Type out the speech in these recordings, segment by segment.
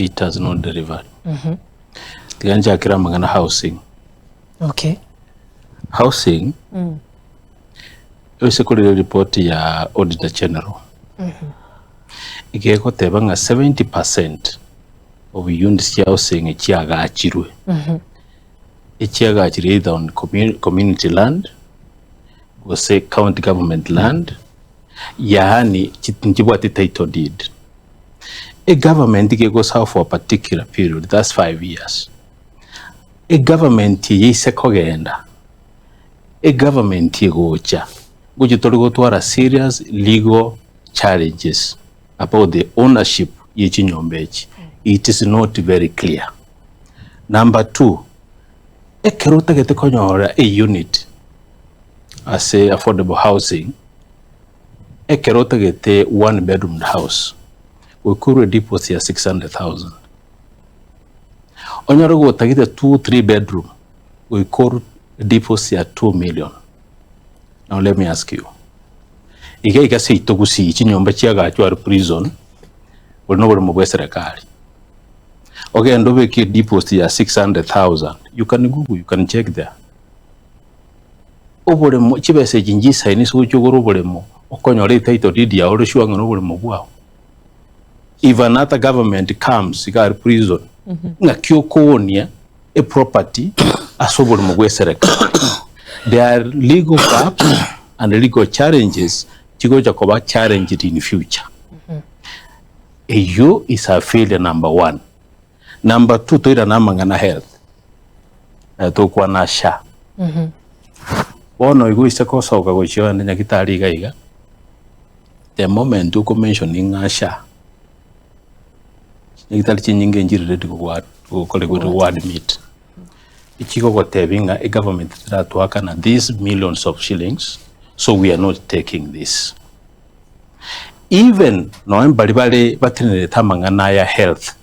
It has not delivered. Tiga nchakere amang'ana housing. Okay. Housing, ase korire report ya Auditor General, iga egoteba ng'a 70% of units chia housing chiagachirwe, echiagachirwe either on community land, gose county government land, yaani nchibwati title deed. Egovernment iga egosawa for a particular period, that's 5 years. Egovernment eye ise kogenda, egovernment egocha, ngochia tore gotwara serious legal challenges about the ownership ye chinyomba echi. It is not very clear. Number two, ekero otagete konyora a unit ase affordable housing, ekero otagete one bedroomed house, goika orwe deposit ya 600,000. Onyore gotagete two, three bedroom, goika orwe deposit ya 2 million. Now let me ask you, iga iga seito gusii chinyomba chiagachwa aria prison, bori noboremo bwa eserekari. Ogende obeke deposit ya 600,000, you can google, you can check there. Oboremo chibesa echi nchisaini ase gochia ogore oboremo okonyora etitle deed yao ore sure ng'a noboremo bwao. If another government comes iga aria prison, ng'aki okoonia eproperty ase oboremo bwa eserekari. There are legal gaps and legal challenges chigocha koba challenged in future. Eyio is a failure number one. Number two, toirane amang'ana health, tokwana SHA. Bono igo ise kosoka gochia ogende nyagitari iga iga, the moment oko mention ng'a SHA, chinyagitari chinyinge nchire ready gokwa gokora go admit. Echigogotebia ng'a egovernment teratoakana these millions of shillings, so we are not taking this. Even nonya mbaria bare batenerete amang'ana aya health,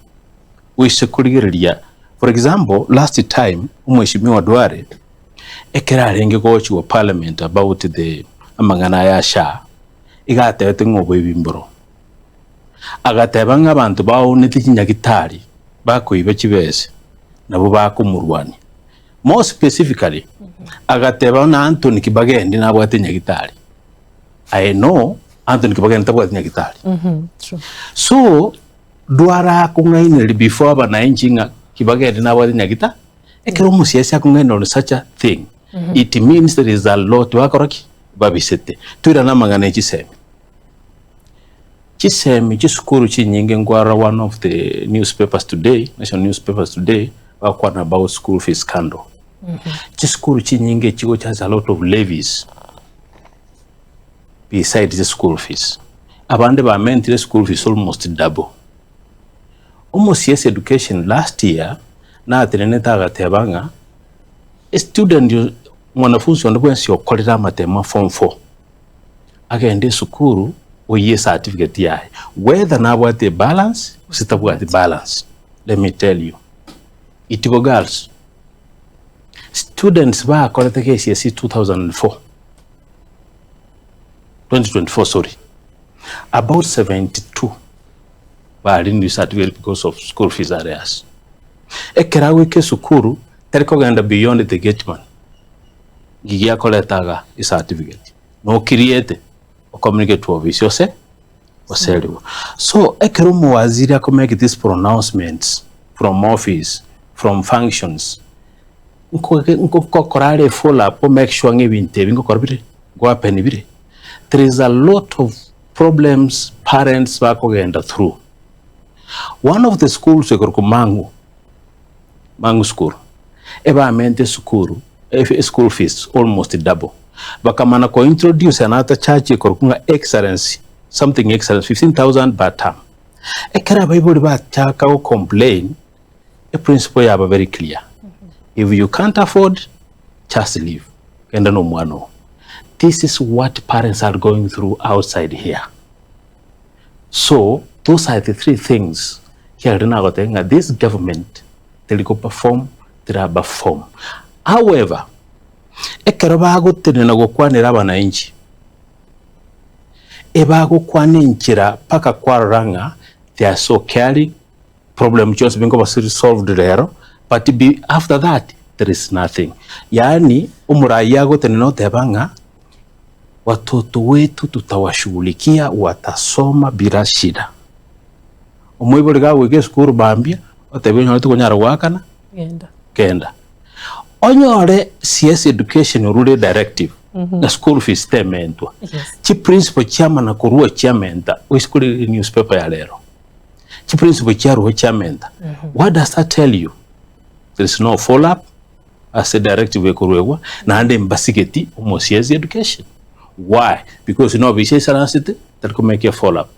goise korigereria, for example, last time omweshimiwa Duale ekero arenge gochigwa parliament about the amang'ana aya SHA, iga atebete ng'a oboibi mboro. Agateba ng'a abanto baonete chinyagitari bakoiba chibese nabo bakomorwania. More specifically, agateba buna Anthony Kibagendi nabwate enyagitari. I know Anthony Kibagendi tabwati nyagitari. True. So dwara akong'ainereria before abananchi ng'a Kibagendi nabwate nyagita, ekero omosiasi akong'aina on such a thing, it means there is a lot bakora ki? Babisete. Toirane amang'ana e chisemi. Chisemi chisukuru chinyinge nkwarora one of the newspapers today, national newspapers today, bagokwana about school fees scandal. Chisukuru chinyinge chigo charge a lot of levies besides the school fees. Abande bamentire school fees almost double. Omo-CS education last year natenenete agateba ng'a estudent mwanafunzi onde bwensi okorire amatemo a form four agende esukuru oyie ecertificate yaye whether nabwate ebalance gose tabwati balance. Let me tell you, Itibo girls, students bakorete KCSE 2004, 2024 sorry, about 72 ba renew certificate because of school fees arrears. Ekero agoika esukuru tari kogenda beyond the gate man, nki giakoreta iga ecertificate, nokiriete ocommunicate to office ose oseriwe. So ekero omowaziri ako make these pronouncements from office, from functions, nkokora are follow up o make sure ng'a ebinto ebi ngokora bire ngo happen bire. There is a lot of problems parents bakogenda through. One of the schools ekorokwa Mang'u, Mang'u school, ebamente esukuru, eschool fees almost double. Bakamana ko introduce another charge ekorokwa ng'a excellence, something excellence, 15,000 per term. Ekero abaibori bachaka go complain, eprinciple yaba very clear, if you can't afford, just leave, genda na omwana oo. This is what parents are going through outside here. So, those are the three things kiagera nagotebia ng'a this government teri go perform, teraba form. However, ekero bagotenena gokwanera abananchi, ebagokwana enchera mpaka kwarora ng'a they are so caring. Problem chionsi binkoba solved rero but be after that there is nothing. Yaani omoraia agotenena oteba ng'a watoto wetu tutawashughulikia watasoma bila shida. Omoibori gagoika esukuru mambia oteba onyore tikonyara goakana Genda. genda. Onyore CS education orure directive ng'a school fees tementwa. Yes. Chiprinciple chiamana korwa chiamenta oise korigereria newspaper ya rero. Chiprinciple chiarwa chiamenta. What does that tell you? There is no follow up ase directive ekoruegwa naende mbasigeti omo CS education. Why? Because no obisi aisaransete tari komake a follow up.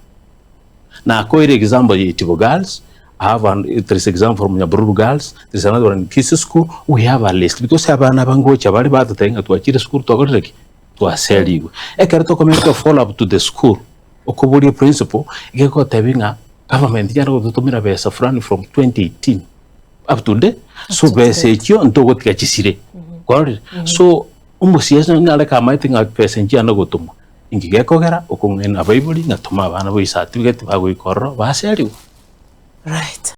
Nakoire example ya Itibo girls, I have an, there is example from Nyabururu girls, there is another one in Kisii school, we have a list because abana aba ngocha bare batotebia ng'a twachire esukuru twakorire ki? Twaserigwe. Ekero tokomake a follow up to the school, okoboria principal, egegotebia ng'a government yare gototomera besa fulani from 2018 up to date, so besa echio ntogotiga chisire, kwarorire? So omosiasa nare kamaete ng'a besa nchiana gotomwa, inki gekogera okong'aina abaibori ng'a toma abana boiyo certificate bagoika ororo baserigwe. Right.